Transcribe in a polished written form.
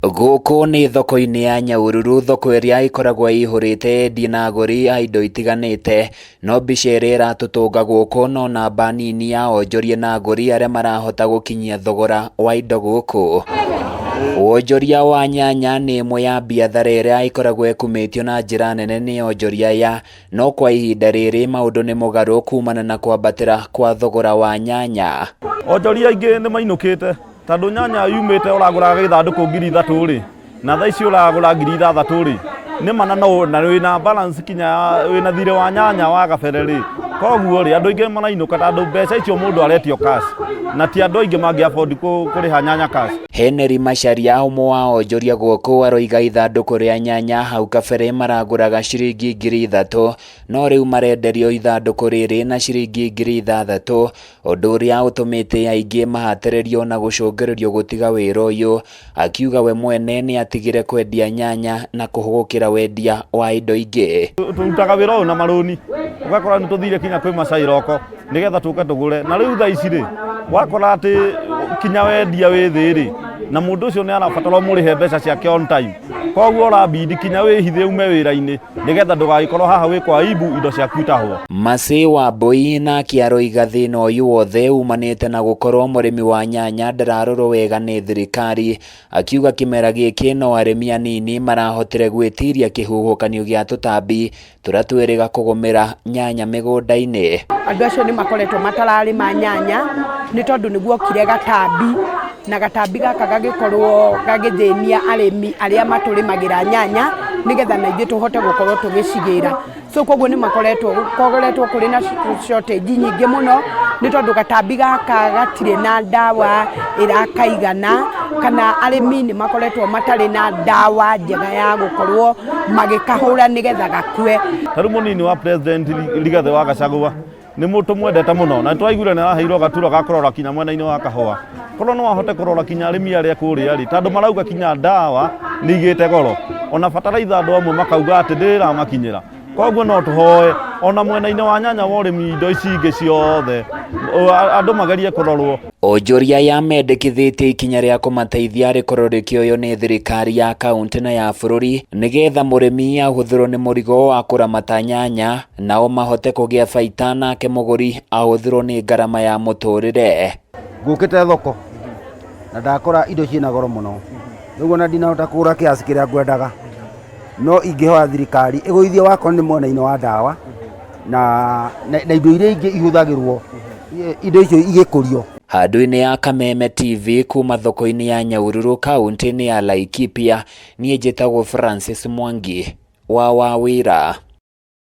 Gũkũ nĩ thoko-inĩ ya Nyahururu, thoko ĩrĩa ĩkoragwo ĩihũrĩte endia na agũri a indo itiganĩte. No mbica ĩrĩa ĩratũtũnga gũkũ no namba nini ya onjoria na agũri arĩa marahota gũkinyia thogora wa indo gũkũ. Wonjoria wa nyanya nĩ ĩmwe ya biathara ĩrĩa ĩkoragwo ĩkumĩtio na njĩra nene nĩ onjoria aya, no kwa ihinda rĩrĩ maũndũ nĩ mũgarũ kumana na kwambatĩra kwa thogora wa nyanya. Onjoria aingĩ nĩ mainũkĩte tondũ nyanya yumĩte ũragũraga gĩthandũkũ 3000 rĩ, na thaa ici ũragũra 6000 rĩ, nĩ ma na no na wĩna balance kinya wĩna thirĩ wa nyanya wa gabere rĩ, koguo rĩ andũ aingĩ marainũka tondũ mbeca icio mũndũ aretio cash na ti andũ aingĩ mangĩ afford kũrĩha nyanya cash. Henry Macharia ũmwe wa onjoria gũkũ aroiga ithandũkũ rĩa nyanya hau kabere maragũraga ciringi 3000 no rĩu marenderio ithandũkũ rĩrĩ na ciringi 6000 ũndũ ũrĩa ũtũmĩte aingĩ mahatĩrĩrio na gũcũngĩrĩrio gũtiga wĩra ũyũ. Akiuga we mwene nĩ atigire kwendia nyanya na kũhũgũkĩra wendia wa indo ingĩ. Tũrutaga wĩra ũyũ na marũni, ũgakora nĩ tũthire kinya kwĩ Masai Roko nĩgetha tũke tũgũre. Na rĩu thaa ici rĩ, wakora atĩ kinya wendia wĩ thĩ rĩ, na mũndũ ũcio nĩ arabatara ũmũrĩhe mbeca ciake on time. Koguo ũrabidi kinya wĩhithe ume wĩra-inĩ nĩgetha ndũgagĩkorwo haha wĩ kwa aibu indo ciaku itahwo. Mercy Wambui nake aroiga thĩna ũyũ wothe umanĩte na gũkorwo mũrĩmi wa nyanya ndararorwo wega nĩ thirikari. Akiuga kĩmera gĩkĩ no arĩmi anini marahotire gwĩtiria kĩhuhũkanio gĩa tũtambi tũrĩa twĩrĩga kũgũmĩra nyanya mĩgũnda-inĩ. Andũ acio nĩ makoretwo matararĩma nyanya nĩ tondũ nĩ guokire gatambi na gatambi gaka gagĩkorwo gagĩthĩnia arĩmi arĩa matũrĩmagĩra nyanya nĩgetha na ithuĩ tũhote gũkorwo tũgĩcigĩra. So koguo nĩ makoretwo koretwo kũrĩ na shortage nyingĩ mũno nĩ tondũ gatambi gaka gatirĩ na ndawa ĩrakaigana kana arĩmi nĩ makoretwo matarĩ na ndawa njega ya gũkorwo magĩkahũra nĩgetha gakue. Ta rĩu mũnini wa president Rigathĩ wa Gachagua nĩ tũmwendete mũno na nĩtwaiguire nĩ araheirwo gaturwa ga kũrora kinya mwena-inĩ wa kahũa. Korwo no ahote kũrora kinya arĩmi arĩa kũrĩa rĩ, tondũ marauga kinya ndawa nĩ igĩte goro, ona bataraitha andũ amwe makauga atĩ ndĩramakinyĩra. Koguo no tũhoe ona mwena-inĩ wa nyanya wa ũrĩmi indo ici ingĩ ciothe andũ magerie kũrorwo. Onjoria aya mendekithĩtie ikinya rĩa kũmateithia rĩkorwo rĩkĩoywo nĩ thirikari ya kauntĩ na ya bũrũri nĩgetha mũrĩmi ahũthĩrwo nĩ mũrigo wa kũramata nyanya nao mahote kũgĩa baita nake mũgũri ahũthĩrwo nĩ ngarama ya mũtũrĩre. Ngũkĩte thoko na ndakora indo ciĩna goro mũno, rĩu ona ndinahota kũgũra kiasi kĩrĩa ngwendaga, no ingĩhoya thirikari ĩgũithie wakorwo nĩ mwena-inĩ wa ndawa na, na, na indo iria ingĩ ihũthagĩrwo indo icio igĩkũrio. Handũ-inĩ ya Kameme TV kuma thoko-inĩ ya Nyahururu kaunti-inĩ ya Laikipia, niĩ njĩtagwo Francis Mwangi wa Wawĩra.